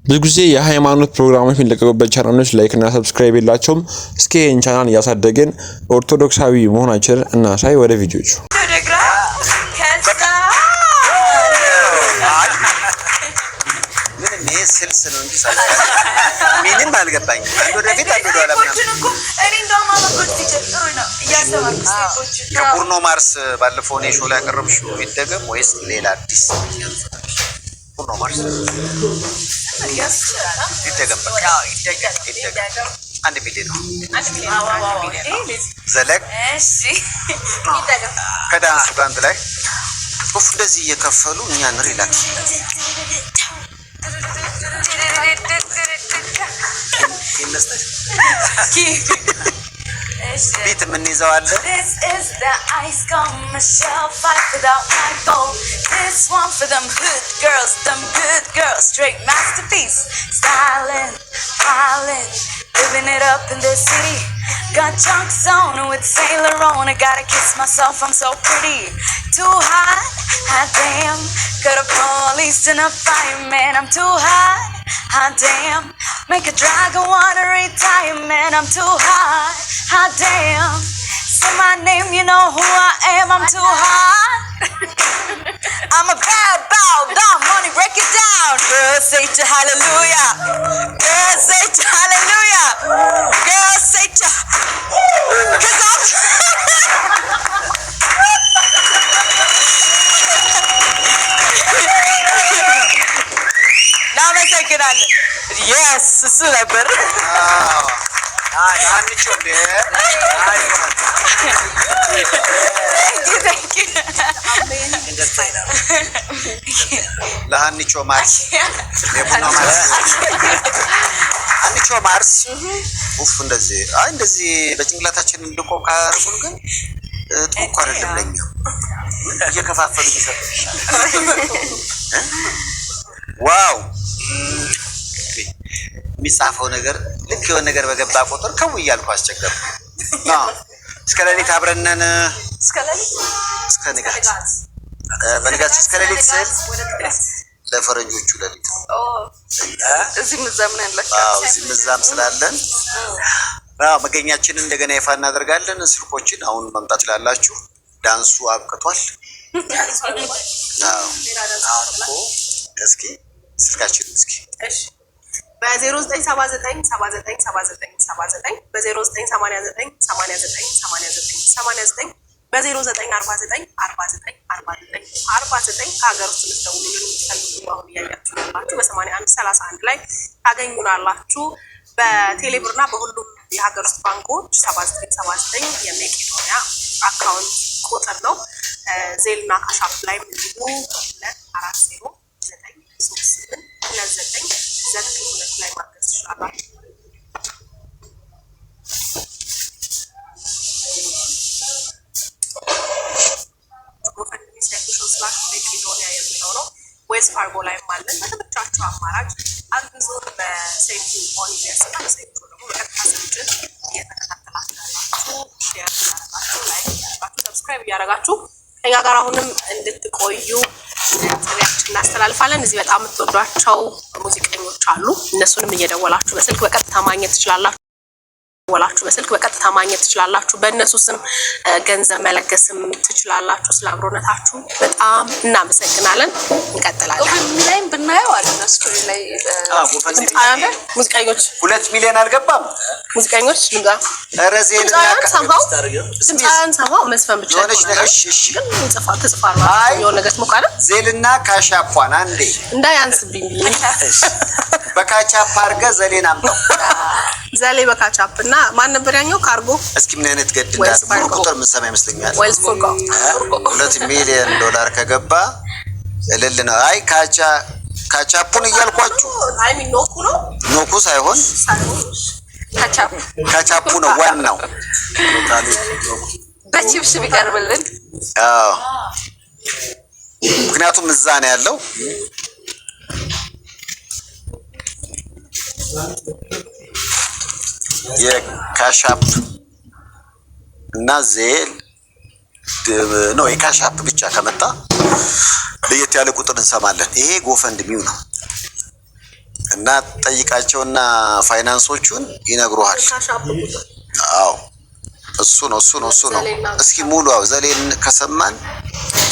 ብዙ ጊዜ የሃይማኖት ፕሮግራሞች የሚለቀቁበት ቻናሎች like እና subscribe የላቸውም። እስኪ ይህን ቻናል እያሳደግን ኦርቶዶክሳዊ መሆናችንን እናሳይ። ወደ ቪዲዮቹ። ምንም ይሄ ስልስ ነው እንጂ ምንም አልገባኝም። አንድ ወደፊት አንድ ወደኋላ ከቡርኖ ማርስ ባለፈው እኔ show ላይ ያቀረብሽው ይደገም ወይስ ሌላ አዲስ? ቡርኖ ማርስ ይደገም፣ በቃ ይደገም። 1 ሚሊዮን ነው ዘለግ ከዳንሱ ጋር አንድ ላይ ኡፍ እንደዚህ እየከፈሉ እኛን relax beat የምንይዘው አለ። This is the ice cold Michelle Pfeiffer without my gold. This one for them hood girls, them good girls, straight masterpiece. Styling, wildin', living it up in the city. Got chunks on with Saint Laurent. I gotta kiss myself, I'm so pretty. Too hot, hot damn. Got a police and a fireman. I'm too hot, hot damn. Make a dragon wanna retire, man. I'm too hot, hot damn. Say my name, you know who I am. I'm too hot. I'm a bad bow, down, money, break it down. Girl, say to hallelujah. Girl, say to hallelujah. Girl, say to. 'Cause I'm. እናመሰግናለን። Yes, እሱ ነበር። አንቺ እንደ Thank you, thank you. ለሀኒቾ ማርስ የቡና ማርስ ሀኒቾ ማርስ ኡፍ እንደዚህ አይ እንደዚህ በጭንቅላታችን እንድቆም ካደረጉን ግን ጥሩ እኮ አይደለም ለኛ። እየከፋፈሉ ቢሰጡ ይሻላል። Wow፣ የሚጻፈው ነገር ልክ የሆነ ነገር በገባ ቁጥር ከው እያልኩ አስቸገርኩ። እስከ ሌሊት አብረነን እስከ ንጋት፣ በንጋት እስከ ሌሊት ስል ለፈረንጆቹ ሌሊት ነው። እዚህም እዛም ነው ያለካ። አዎ፣ እዚህም እዛም ስላለን አዎ፣ መገኛችንን እንደገና ይፋ እናደርጋለን። ስልኮችን አሁን መምጣት ትችላላችሁ። ዳንሱ አብቅቷል። አዎ፣ እስኪ ስልካችንን እስኪ በ0979 79 79 79፣ በ0989 89 89 89፣ በ0949 49 49 49 ከሀገር ውስጥ ልትደውሉልን የምትፈልጉ አሁን እያያችሁ ያላችሁ በ81 31 ላይ ታገኙናላችሁ። በቴሌብር እና በሁሉም የሀገር ውስጥ ባንኮች 7979 የመቄዶንያ account ቁጥር ነው። Zelle እና Cash App ላይም እንዲሁ 2409382992 ላይ ማገዝ ትችላላችሁ። GoFundMe /መቄዶንያ የሚለው ነው። Wells Fargo ላይም አለን። በተመቻችሁ አማራጭ አግዙን። በሰይፉ on EBS እና በሰይፉ ደግሞ በቀጥታ ስርጭት እየተከታተላችሁ ያላችሁ share እያረጋችሁ፣ like እያረጋችሁ፣ subscribe እያረጋችሁ ከኛ ጋር አሁንም እንድትቆዩ ጥሪያችን እናስተላልፋለን። እዚህ በጣም የምትወዷቸው ሙዚቀኞች አሉ። እነሱንም እየደወላችሁ በስልክ በቀጥታ ማግኘት ትችላላችሁ። ደወላችሁ በስልክ በቀጥታ ማግኘት ትችላላችሁ። በእነሱ ስም ገንዘብ መለገስም ትችላላችሁ። ስለ አብሮነታችሁ በጣም እናመሰግናለን። እንቀጥላለን። GoFundMe ላይም ብናየው አለ story ላይ። ሙዚቀኞች 2 ሚሊዮን አልገባም። ሙዚቀኞች ድምፃ ኧረ Zelle ድምፃውያን somehow ድምፃውያን somehow መዝፈን ብቻ የሆነች ነገር ይሆናል። እሺ፣ እሺ። ግን ትጽፋላችሁ አይ። የሆነ ነገር ትሞቃለህ Zelle ና Cash App ኳን አንዴ እንዳያንስብኝ ብዬ። በ Cash App አድርገህ Zelle ን አምጣው። Zelle በ Cash App እና ማን ነበር ያኛው? ካርጎ እስኪ ምን አይነት ገድ Wells እንዳለ ሙሉ Fargo. ቁጥር የምንሰማ ይመስለኛል። Wells Fargo። 2 ሚሊዮን ዶላር ከገባ እልል ነው። አይ Cash App ኡን እያልኳችሁ I mean ኖኩ ነው። ኖኩ ሳይሆን ካቻፕ። Cash App ኡ ነው ዋናው። በቺፕስ ቢቀርብልን። አዎ፣ ምክንያቱም እዛ ነው ያለው። የ Cash App እና Zelle ነው። የ Cash App ብቻ ከመጣ ለየት ያለ ቁጥር እንሰማለን። ይሄ GoFundMe ው ነው። እና ጠይቃቸውና ፋይናንሶቹን ይነግሩሃል። Cash App ቁጥር። አዎ፣ እሱ ነው፣ እሱ ነው፣ እሱ ነው። እስኪ ሙሉ አዎ፣ Zelle ን ከሰማን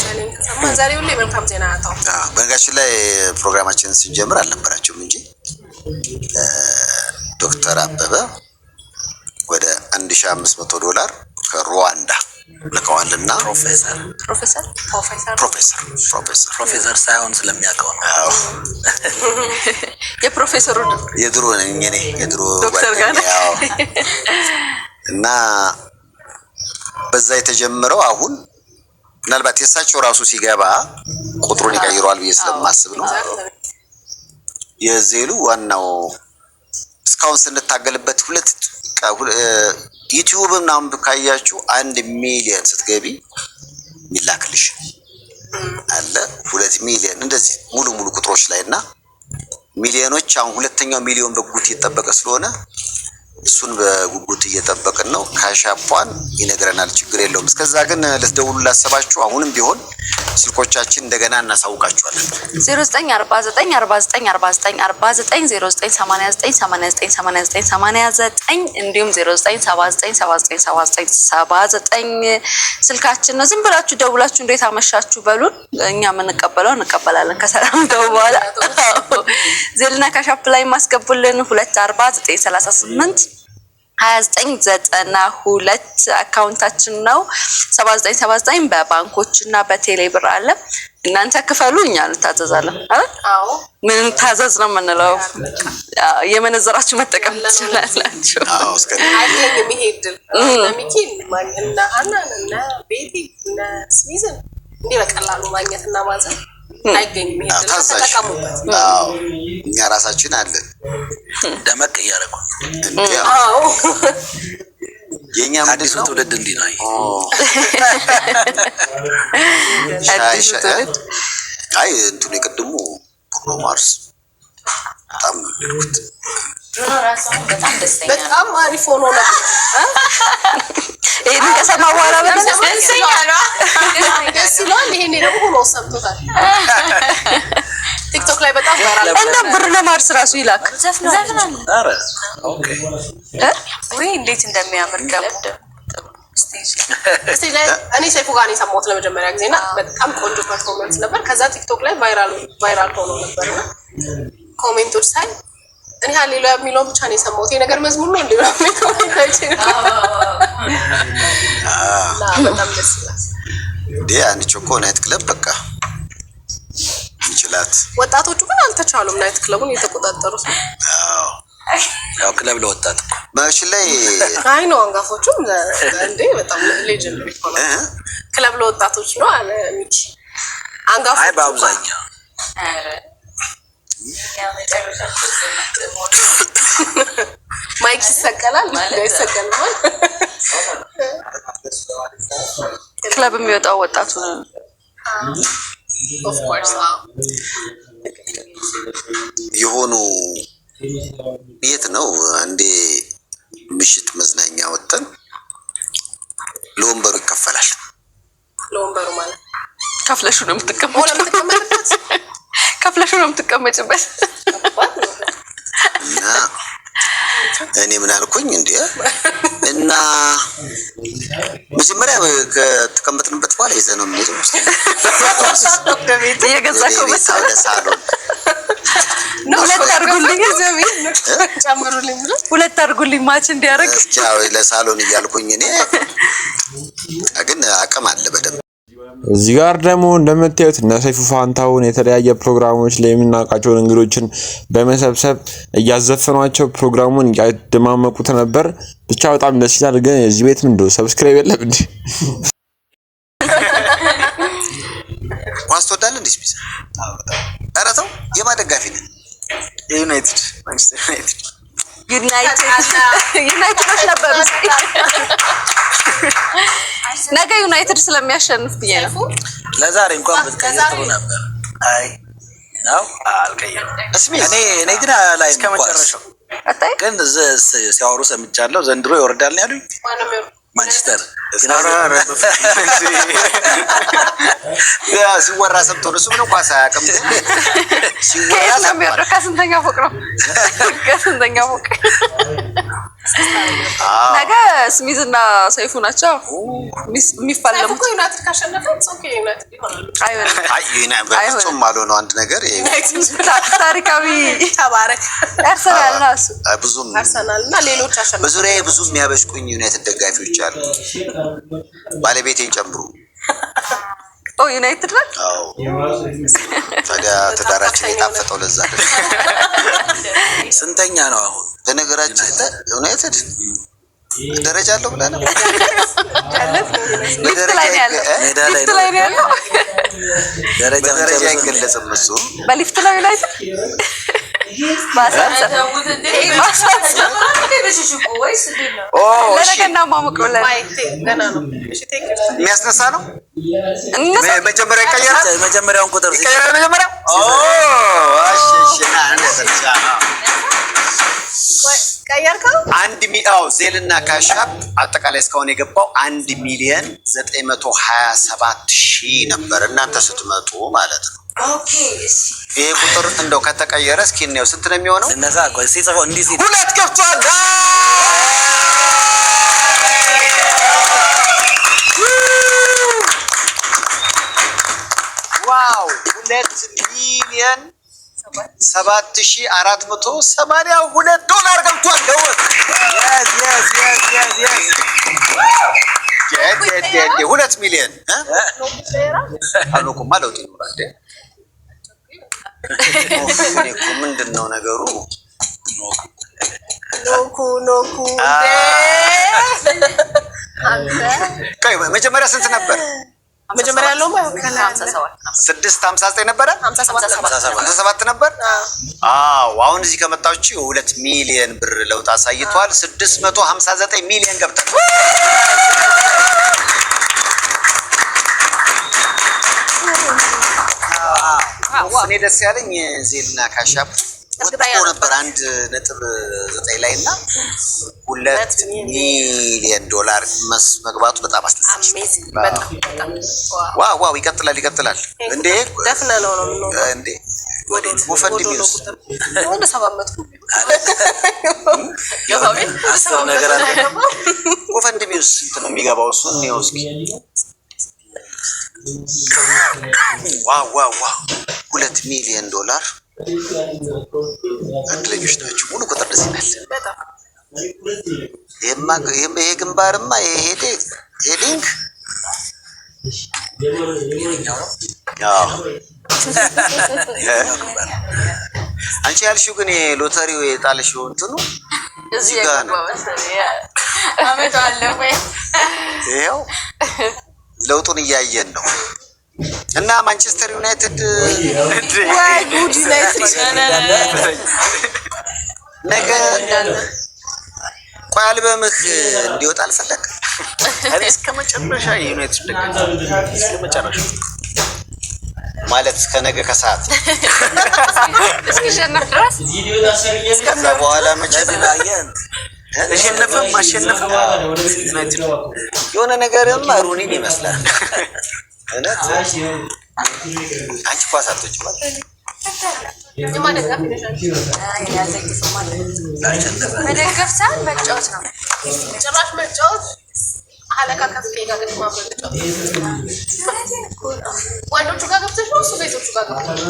Zelle ን ከሰማ ዛሬ ሁሌ መልካም ዜና አያጣውም። በነገራችን ላይ ፕሮግራማችንን ስንጀምር አልነበራቸውም እንጂ ዶክተር አበበ ወደ 1500 ዶላር ከሩዋንዳ ልከዋልና ፕሮፌሰር። ፕሮፌሰር። ፕሮፌሰር። ፕሮፌሰር፣ ፕሮፌሰር። ፕሮፌሰር ሳይሆን ስለሚያውቀው ነው። አዎ። የፕሮፌሰሩ የድሮ ነኝ እኔ፣ የድሮ ዶክተር ጋር ጓደኛዬ፣ አዎ። እና በዛ የተጀመረው አሁን ምናልባት የእሳቸው ራሱ ሲገባ ቁጥሩን ይቀይረዋል ብዬ ስለማስብ ነው። የ Zelle ኡ ዋናው እስካሁን ስንታገልበት ሁለት YouTube ምናምን ካያችሁ 1 ሚሊየን ስትገቢ የሚላክልሽ አለ፣ 2 ሚሊየን እንደዚህ ሙሉ ሙሉ ቁጥሮች ላይ እና ሚሊዮኖች። አሁን ሁለተኛው ሚሊዮን በጉጉት እየጠበቀ ስለሆነ እሱን በጉጉት እየጠበቅን ነው። Cash App ኧን ይነግረናል፣ ችግር የለውም። እስከዛ ግን ልትደውሉ ላሰባችሁ አሁንም ቢሆን ስልኮቻችን እንደገና እናሳውቃችኋለን። 0949 49 49 49፣ 0989 89 89 89 እንዲሁም 0979 79 79 79 ስልካችን ነው። ዝም ብላችሁ ደውላችሁ እንዴት አመሻችሁ በሉን። እኛ የምንቀበለው እንቀበላለን ከሰላምታው በኋላ። Zelle ና Cash App ላይ ማስገቡልን 24938 2992 account ኣችን ነው። 7979 በባንኮች እና በቴሌ ብር አለ። እናንተ ክፈሉ፣ እኛ እንታዘዛለን አይደል? አዎ። ምን ታዘዝ ነው የምንለው? እየመነዘራችሁ መጠቀም ትችላላችሁ። አዎ፣ እስከ አይገኝም ይሄ እድል። እነ ሚኪን እነ ሀናን፣ እነ ቤቲ፣ እነ ስሚዝን እንዲህ በቀላሉ ማግኘት እና ማዘን አይገኝም ይሄ እድል። ታዛዥ ተጠቀሙበት። አዎ፣ እኛ ራሳችን አለን። ደመቅ እያደረጉ እንዴ! አዎ። የእኛ ምንድን አዲሱ ነው? ትውልድ እንዲህ ነው። ሻይ አዲሱ ሻይ ትውልድ። አይ፣ እንትኑ የቅድሙ ብሩኖ ማርስ በጣም ነው የወደድኩት። ብሩኖ ራሱ አሁን በጣም ደስተኛ ነው። በጣም አሪፍ ሆኖ ነበር። ይሄንን ከሰማ በኋላ በጣም ደስተኛ ነው። ደስ ይለዋል። ይሄኔ ደግሞ ሆኖ ሰምቶታል። TikTok ላይ በጣም viral እና ብሩኖ ማርስ ራሱ ይላክ። ዘፍኗል። ኧረ okay። ወይ እንዴት እንደሚያምር ደግሞ stage ላይ። Stage ላይ እኔ ሰይፉ ጋር ነው የሰማሁት ለመጀመሪያ ጊዜ እና በጣም ቆንጆ performance ነበር። ከዛ TikTok ላይ viral ሆኖ ነበር እና comment ኦች ሳይ እኔ ሀሌሉያ የሚለውን ብቻ ነው የሰማሁት። ይሄ ነገር መዝሙር ነው እንዲ ምናምን comment አይቼ ነበር እና በጣም ደስ ይላል። እንዴ፣ አንድ ቾኮ night club በቃ ይችላት። ወጣቶቹ ግን አልተቻሉም። Night club ኡን እየተቆጣጠሩት ነው። አዎ። ያው ክለብ ለወጣት እኮ። መሽን ላይ። አይ ነው፣ አንጋፎቹም እንዴ በጣም legend ነው። ክለብ ለወጣቶች ነው አለ ሚኪ። አንጋፎቹ አይ፣ በአብዛኛው ኧረ እኛ መጨረሻችን ስንሞት Mic ይሰቀላል ይሰቀላል። ክለብ የሚወጣው ወጣቱ ነው። Of course። የሆኑ የት ነው አንዴ ምሽት መዝናኛ ወጥተን ለወንበሩ ይከፈላል። ለወንበሩ ማለት ከፍለሹ ነው ሆነ የምትቀመጭው። የምትቀመጥበት። ከፍለሹ ነው የምትቀመጭበት። እና እኔ ምን አልኩኝ እንዴ፣ እና መጀመሪያ ከተቀመጥንበት በኋላ ይዘህ ነው የምንሄደው እየገዛከው ወደ ቤት መሰለህ። ወደ ሳሎን። ሁለት አድርጉልኝ፣ ጨምሩልኝ ብሎ። ሁለት አድርጉልኝ match እንዲያደርግ። እስኪ አዎ፣ ለሳሎን እያልኩኝ እኔ ግን አቅም አለ በደንብ። እዚህ ጋር ደግሞ እንደምታዩት እነ ሰይፉ ፋንታሁን የተለያየ ፕሮግራሞች ላይ የምናውቃቸውን እንግዶችን በመሰብሰብ እያዘፈኗቸው ፕሮግራሙን እያደማመቁት ነበር። ብቻ በጣም ደስ ይላል። ግን የዚህ ቤት ምንድን ነው፣ subscribe የለም እንዴ? ኳስ ትወዳለህ እንዴ? ስፒስ፣ ኧረ ተው፣ የማን ደጋፊ ነህ? የዩናይትድ፣ ማንቸስተር ዩናይትድ። ዩናይትድ፣ ዩናይትዶች ነበሩ። ነገ ዩናይትድ ስለሚያሸንፍ ብዬ ነው። ለዛሬ እንኳን ብትቀይር ጥሩ ነበር። አይ ነው። አልቀይርም። ስሚዝ። እኔ ግን ላይ እስከ መጨረሻው። አታይ። ግን ሲያወሩ ሰምቻለሁ። ዘንድሮ ይወርዳል ነው ያሉኝ። ማነው የሚወርደው? ማንቸስተር። ያ ሲወራ ሰምቶ ነው። እሱ ምንም ኳስ አያውቅም፣ ግን ሲወራ ከየት ነው ሰምቷል። የሚወርደው? ከስንተኛ ፎቅ ነው? ከስንተኛ ፎቅ? ነገ ስሚዝ እና ሰይፉ ናቸው ሰይፉ የሚፋለሙት። እኮ ዩናይትድ ካሸነፈ it's okay፣ ዩናይትድ ይሆናሉ። አይሆንም። አይ በፍጹም አልሆነው አንድ ነገር ይሄ ታሪካዊ ተባረክ። አርሰናል ነው እሱ። ብዙም አርሰናል እና ሌሎች አሸነፉ። በዙሪያዬ ብዙ የሚያበሽቁኝ ዩናይትድ ደጋፊዎች አሉ፣ ባለቤቴን ጨምሮ። ኦ፣ ዩናይትድ ናት። አዎ፣ ታዲያ ትዳራችን የጣፈጠው ለዛ አይደል? ስንተኛ ነው አሁን? በነገራችን ላይ ዩናይትድ ደረጃ አለው ብለህ ነው? ሊፍት ላይ ነው ያለው። ሜዳ ላይ ሊፍት ላይ ነው ያለው። ደረጃ በደረጃ አይገለጽም እሱ። በሊፍት ነው ዩናይትድ፣ በአሳንሰር በአሳንሰር። ኦ እሺ፣ ለነገ እናሟሙቅ ብለን ባይ ገና ነው። እሺ thank you። የሚያስነሳ ነው። እነሳ። መጀመሪያ ይቀየራል፣ መጀመሪያውን ቁጥር ይቀየራል መጀመሪያ። ኦ እሺ እሺ፣ ና እነሳ። ቀየርከው? አንድ አዎ፣ Zelle እና Cash App አጠቃላይ እስካሁን የገባው 1,927,000 ነበር፣ እናንተ ስትመጡ ማለት ነው። ይሄ ቁጥር እንደው ከተቀየረ እስኪ እንየው ስንት ነው የሚሆነው? እነዛ ቆይ ሲጽፈው እንዲህ ሲል ሁለት ገብቷል። Wow፣ 2,007,482 ዶላር ገብቷል። ደወል Yes, yes, yes, yes, yes. 2 ሚሊዮን አልኩማ፣ ለውጥ ይኖራል። ኦፍ፣ እኔ እኮ ምንድን ነው ነገሩ? ኖኩ ኖኩ እንዴ አንተ። ቆይ፣ መጀመሪያ ስንት ነበር? መጀመሪያ ያለው 57። 659 ነበረ። 57። 57 ነበር። አዎ፣ አሁን እዚህ ከመጣችሁ የ2 ሚሊዮን ብር ለውጥ አሳይቷል። 659 ሚሊዮን ገብቷል። እኔ ደስ ያለኝ Zelle ና Cash App ወጥቶ ነበር 1.9 ላይ እና 2 ሚሊዮን ዶላር መግባቱ በጣም አስደሳች። Amazing፣ በጣም በጣም። Wow wow! ይቀጥላል ይቀጥላል። እንዴ! ደፍነ ነው ነው የምንሆነው። እንዴ፣ GoFundMe ውስጥ ወደ 700 አስር ነገር አለ። GoFundMe ውስጥ ስንት ነው የሚገባው? እሱ እንየው እስኪ። Wow wow wow! 2 ሚሊዮን ዶላር፣ እድለኞች ናቸው። ሙሉ ቁጥር ደስ ይላል። ይሄማ ይሄ ግንባርማ ይሄ heading፣ አዎ። አንቺ ያልሽው ግን ሎተሪው የጣልሽው እንትኑ እዚህ ጋር ነው። የገባ መሰለኝ። አመቱ አለፈ። ይኸው ለውጡን እያየን ነው። እና ማንቸስተር ዩናይትድ ወይ ጉድ፣ ዩናይትድ! ነገ ቆይ፣ አልበምህ እንዲወጣ አልፈለግም? እኔ እስከ መጨረሻ የዩናይትድ ደጋፊ፣ እስከ መጨረሻ። ማለት እስከ ነገ ከሰዓት እስኪሸነፍ ድረስ። ከዛ በኋላ መቼም ለዚህ ነው አየህ። ተሸነፈም አሸነፈም ዩናይትድ። የሆነ ነገርም ሩኒን ይመስላል። እውነት አንቺ ኳስ አትወጪም አይደል? የማን ደጋፊ ነሽ አንቺ? መደገፍ ሳይሆን መጫወት ነው። ጭራሽ መጫወት፣ አለቃ ከፍቄ ጋር ግጥም አብረን መጫወት። ወንዶቹ ጋር ገብተሽ ነው እሱ ሴቶቹ ጋር ገብተሽ?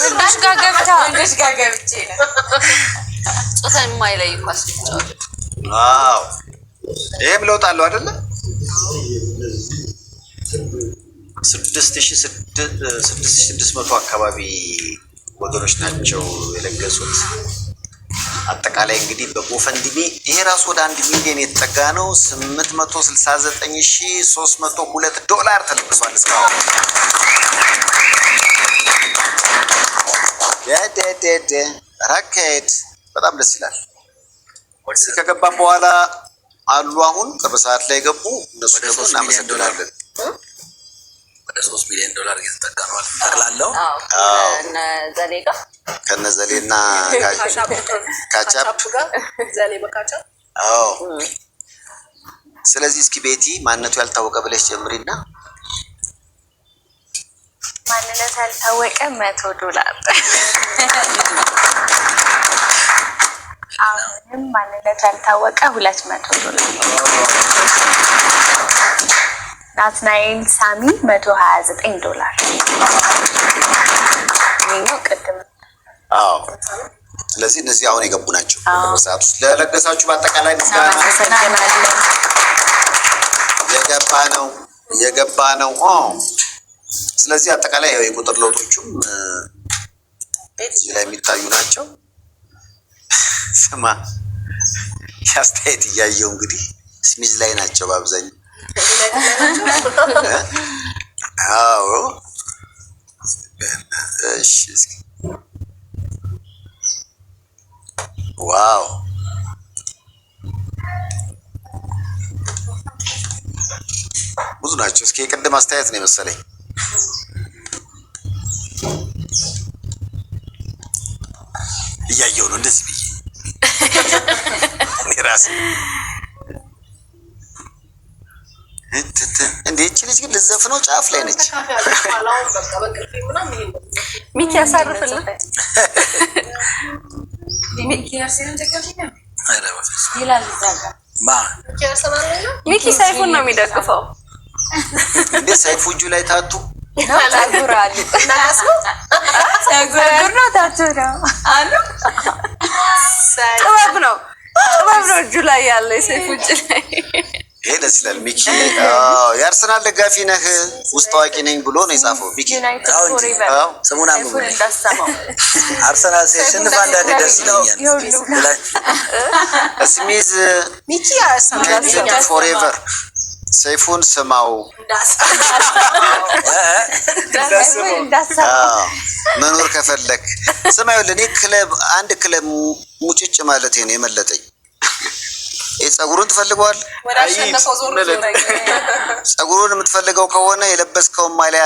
ወንዶች ጋር ገብታ፣ ወንዶች ጋር ገብቼ ነው። ጾታ የማይለይ ኳስ የተጫወቱት። Wow፣ ይሄም ለውጥ አለው አይደለ? 6,600 አካባቢ ወገኖች ናቸው የለገሱት። አጠቃላይ እንግዲህ በ GoFundMe ይሄ ራሱ ወደ 1 ሚሊዮን የተጠጋ ነው። 869,302 ዶላር ተለግሷል እስካሁን። ደደደደ አካሄድ በጣም ደስ ይላል። እዚህ ከገባም በኋላ አሉ፣ አሁን ቅርብ ሰዓት ላይ ገቡ። እነሱ ወደ ደግሞ 3 ሚሊዮን ዶላር። እናመሰግናለን። ወደ 3 ሚሊዮን ዶላር እየተጠጋ ነው ማለት ነው ጠቅላላው። አዎ። እነ ዘሌ ጋር። ከነዘሌና Cash App። Cash App። ጋር ዘሌ በ Cash App። አዎ። ስለዚህ እስኪ ቤቲ ማንነቱ ያልታወቀ ብለሽ ጀምሪና። ማንነት ያልታወቀ $100። አሁንም ማንነት ያልታወቀ $200። ናትናኤል ሳሚ $129። ይኸኛው ቅድም። አዎ። ስለዚህ እነዚህ አሁን የገቡ ናቸው። በሰዓት ውስጥ ለለገሳችሁ በአጠቃላይ ምስጋና። እናመሰግናለን። የገባ ነው፣ የገባ ነው። ስለዚህ አጠቃላይ ያው የቁጥር ለውጦቹም እዚህ ላይ የሚታዩ ናቸው። ስማ፣ የአስተያየት እያየው እንግዲህ ስሚዝ ላይ ናቸው በአብዛኛው። አዎ፣ እሺ፣ እስኪ wow፣ ብዙ ናቸው። እስኪ የቅድም አስተያየት ነው የመሰለኝ። እያየው ነው እንደዚህ ብዬ እኔ ራሴ። እንዴ፣ እቺ ልጅ ግን ልትዘፍነው ጫፍ ላይ ነች። ሚኪ ያሳርፍልን። ኧረ በፍፁም። ማ? ሚኪ ሰይፉን ነው የሚደግፈው። እንዴ፣ ሰይፉ እጁ ላይ tattoo ጸጉር አሉ፣ ጸጉር ነው፣ tattoo ነው አሉ። ጥበብ ነው፣ ጥበብ ነው እጁ ላይ ያለ፣ የሰይፉ እጅ ላይ። ይሄ ደስ ይላል። ሚኪ አዎ፣ የአርሰናል ደጋፊ ነህ፣ ውስጥ አዋቂ ነኝ ብሎ ነው የጻፈው ሚኪ። ዩናይትድ አዎ እንጂ። Forever። አዎ። ስሙን ሰይፉን አንብቡልኝ። እንዳሰማው። አርሰናል ሲያሸንፍ አንዳንዴ ደስ ይለኛል። ስሚዝ ሚኪ አርሰናል። ዩናይትድ forever፣ ሰይፉን ስማው። ሰይፉን እንዳሰማው። አዎ፣ መኖር ከፈለክ ስማ። ይኸውልህ፣ እኔ ክለብ አንድ ክለብ ሙጭጭ ማለት ነው የመለጠኝ። ይሄ ጸጉሩን ትፈልገዋል? ወደ አሸነፈው ዞር ዞር። ጸጉሩን የምትፈልገው ከሆነ የለበስከውን ማሊያ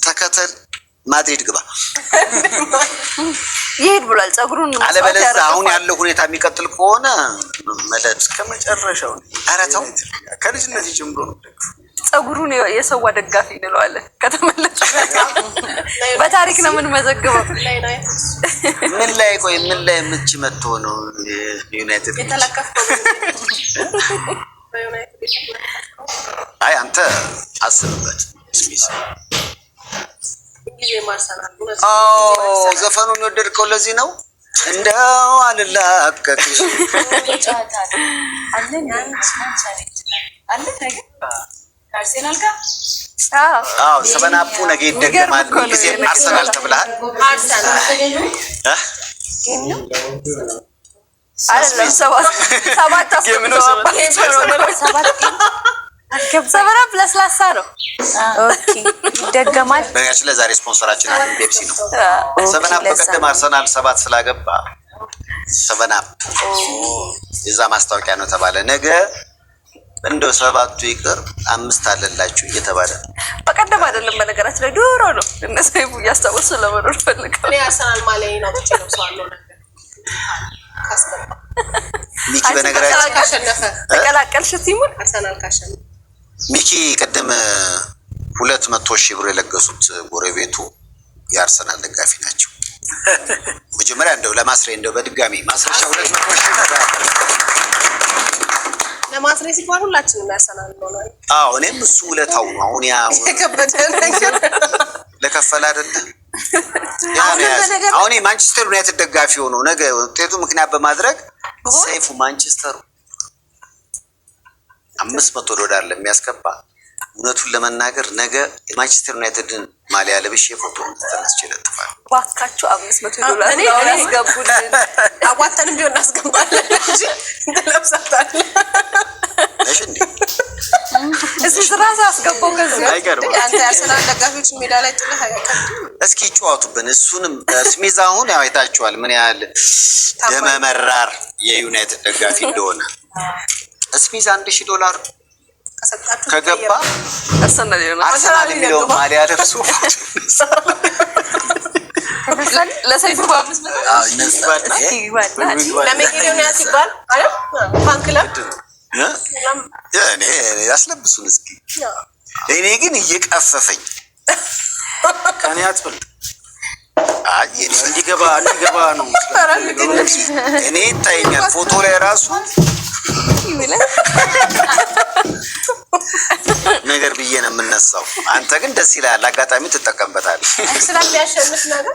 ተከተል፣ ማድሪድ ግባ። ይሄድ ብሏል። ጸጉሩን መስዋዕት አለበለዚያ አሁን ያደረገው ያለው ሁኔታ የሚቀጥል ከሆነ መለጥ እስከ መጨረሻው ነው። ኧረ ተው። ከልጅነት ጀምሮ ነው የምደግፈው። ጸጉሩን የሰዋ ደጋፊ እንለዋለን። ከተመለጠ በታሪክ ነው የምንመዘግበው። ለዩናይትድ። ምን ላይ፣ ቆይ፣ ምን ላይ ምች መጥቶ ነው ዩናይትድ ምች? የተለከፍከው በዩናይትድ የተለከፍከው። አይ፣ አንተ አስብበት ስሚዝ። ጊዜ አርሰናል እውነት። አዎ፣ ዘፈኑን የወደድከው ለዚህ ነው። እንደው አልላቀቅሽ። ጨዋታ አለ አለ ነገር አርሴናል ጋር። አዎ። አዎ፣ Seven Up ኡ ነገ ይደገማል። የሚገርም እኮ ነው ጊዜ የነገ አርሰናል ጨዋታ። ተብለሃል። አርሰናል። እ? አይደለም፣ ሰባት ሰባት አስገብተዋል። ሰባት game። Seven Up ለስላሳ ነው። Okay፣ ይደገማል። በነገራችን ላይ ዛሬ ስፖንሰራችን አንድ ፔፕሲ ነው። Seven Up። ለዛ በቀደም አርሰናል ሰባት ስላገባ Seven Up የዛ ማስታወቂያ ነው ተባለ። ነገ እንደው ሰባቱ ይቅር አምስት አለላችሁ እየተባለ ነው። በቀደም አይደለም፣ በነገራችን ላይ ድሮ ነው። እነ ሰይፉ እያስታወሱ ለመኖር ፈልገው። እኔ አርሰናል ማሊያዬን አውጥቼ ለብሰዋለሁ ነገር ካስገባ። ሚኪ በነገራችን ካሸነፈ። ተቀላቀልሽ team ኡን። አርሰናል ካሸነፈ። ሚኪ ቅድም 200,000 ብር የለገሱት ጎረቤቱ የአርሰናል ደጋፊ ናቸው። መጀመሪያ እንደው ለማስሬ እንደው በድጋሚ ማስረሻ 200,000 ብር። ለማስሬ ሲባል ሁላችንም ያርሰናል እንሆናለን። አዎ፣ እኔም እሱ ውለታው ነው። አሁን ያ የከበደ ነገር። ለከፈለ አይደለ ያ ነው የያዘ። አሁን የማንቸስተር ዩናይትድ ደጋፊ ሆኖ ነገ ውጤቱ ምክንያት በማድረግ ሰይፉ ማንቸስተሩ $500 ለሚያስገባ እውነቱን ለመናገር ነገ የማንቸስተር ዩናይትድን ማሊያ ለብሼ ፎቶ ተነስቼ እለጥፋለሁ። ባካችሁ $500 እኔ ያስገቡልን። አዋተንም ቢሆን እናስገባለን እንጂ ትለብሳታለህ። እሺ እንዴ? እስኪ ራስ አስገባው ከዚህ። አይቀርም። አንተ የአርሰናል ደጋፊዎች ሜዳ ላይ ጥለህ አይከብድም? እስኪ ይጫወቱብን። እሱንም ስሚዝ አሁን ያው አይታችኋል ምን ያህል ደመ መራር የዩናይትድ ደጋፊ እንደሆነ። ስሚዝ $1000 ከሰጣችሁ ከገባ አርሰናል ይሆናል። አርሰናል የሚለውን ማሊያ ለብሶ ለሰይፉ በ500 አዎ፣ ይነሳል። ይሄ ለመቄዶንያ ሲባል አይደል? Fan club። እ? እኔ ያስለብሱን እስኪ። እኔ ግን እየቀፈፈኝ ከኔ አትበልጥ። አይ እኔ እንዲገባ ነው። እኔ ይታየኛል ፎቶ ላይ ራሱ ነገር ብዬ ነው የምነሳው። አንተ ግን ደስ ይላል፣ አጋጣሚ ትጠቀምበታለህ። ስለሚያሸንፍ ነገር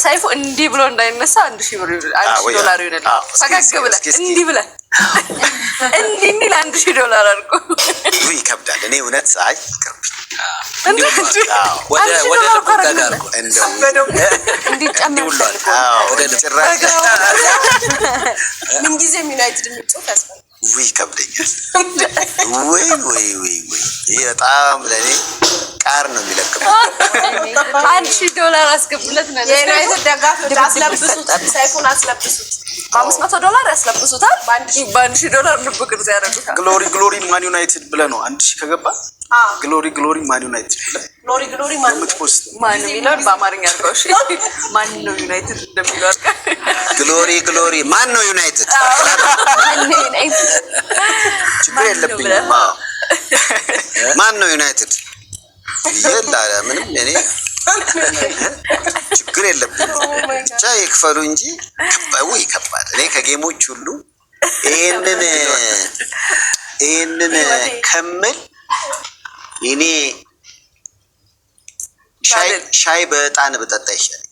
ሰይፉ እንዲህ ብሎ እንዳይነሳ 1000 ብር፣ 1000 ዶላር ይሆናል። ፈገግ ብለህ እንዲህ ብለህ እንዲህ የሚል 1000 ዶላር አድርጎ ውይ ይከብዳል። እኔ እውነት አይ ይቅርብኝ። ወደ 1000 ወደ ዶላር ልቡ እኮ ጠጋ አይደለም። አድርጎ እንደው እንዲጨመር ፈልጎ አዎ፣ ጭራሽ ምንጊዜም ዩናይትድ የሚጮህ ያስፈልጋል። ውይ ይከብደኛል። ወይ ወይ ወይ ወይ ይሄ በጣም ለእኔ ቃር ነው የሚለቅም። 1000 ዶላር አስገብለት ነው። የዩናይትድ ደጋፊዎች አስለብሱት፣ ሰይፉን አስለብሱት። በ500 ዶላር ያስለብሱታል። በ1000 ዶላር ልብ ቅርጽ ያደርጉታል። Glory glory Man United ብለህ ነው 1000 ከገባ glory glory Man United ብለህ Glory glory ማለት የምት post። ማን የሚለውን በአማርኛ አድርገው። እሺ፣ ማን ነው ዩናይትድ እንደሚለው አድርገው። Glory glory ማን ነው ዩናይትድ? ማን ነው ዩናይትድ? ችግር የለብኝም። አዎ። ማን ነው ዩናይትድ የላ ምንም እኔ ችግር የለብኝም። ብቻ ይክፈሉ እንጂ ውይ ከባድ። እኔ ከ game ኦች ሁሉ ይሄንን ከምል እኔ ሻይ በዕጣን ብጠጣ ይሻላል።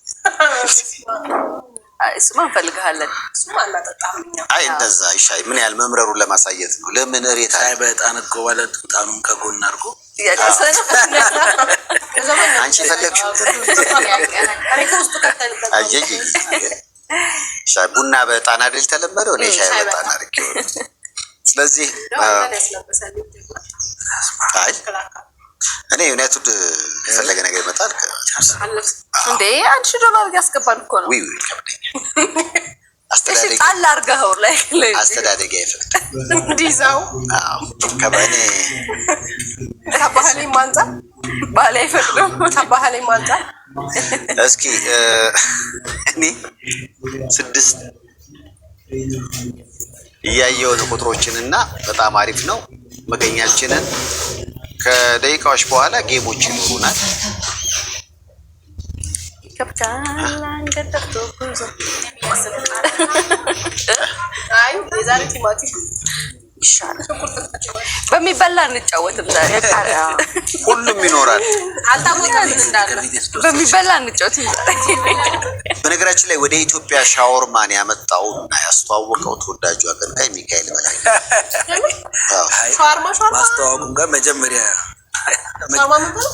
እሱማ እንፈልግሃለን። እሱም አናጠጣም እኛ። አይ እንደዛ ሻይ ምን ያህል መምረሩን ለማሳየት ነው። ለምን እሬት ሻይ አለ? በዕጣን እኮ ማለት ዕጣኑን ከጎን አድርጎ እያጨሰ ነው። አንቺ የፈለግሽው እኔ ከውስጡ ከተንበት አየይ ሻይ ቡና በዕጣን አይደል የተለመደው? እኔ ሻይ በዕጣን አድርጌው ነው። ስለዚህ ያስለበሰል። አይ እኔ ዩናይትድ የፈለገ ነገር ይመጣል። እንዴ፣ 1000 ዶላር እያስገባን እኮ ነው። ውይ ውይ ይከብደኛል። እሺ አስተዳደግ ጣል አድርገኸው ላይ ላይ አስተዳደግ አይፈቅድም። እንዲይዘው አዎ ከበኔ ከባህሌም አንጻር ባህል አይፈቅድም። ከባህሌም አንጻር እስኪ እኔ 6 እያየሁ ነው ቁጥሮችን እና በጣም አሪፍ ነው። መገኛችንን ከደቂቃዎች በኋላ game ኦች ይኖሩናል። ይከብዳል አንገት ደፍቶ ጉዞ። አይ የዛሬ ቲማቲም ይሻላል። በሚበላ እንጫወትም ዛሬ። ሁሉም ይኖራል። አልታወቀም ምን እንዳለ። በሚበላ እንጫወትም ዛሬ። በነገራችን ላይ ወደ ኢትዮጵያ ሻወርማን ያመጣው እና ያስተዋወቀው ተወዳጁ አቀንቃኝ ሚካኤል በላይ ነው። አዎ። ሻዋርማ ሻዋርማ ማስተዋወቁም ጋር መጀመሪያ ሻዋርማ ምን ብለው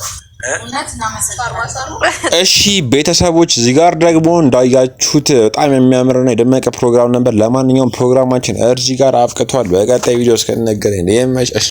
ሻዋርማ ሻዋርማ እሺ ቤተሰቦች፣ እዚህ ጋር ደግሞ እንዳያችሁት በጣም የሚያምርና የደመቀ ፕሮግራም ነበር። ለማንኛውም ፕሮግራማችን እዚህ ጋር አብቅቷል። በቀጣይ ቪዲዮ እስከንገናኝ ይመቻችሁ።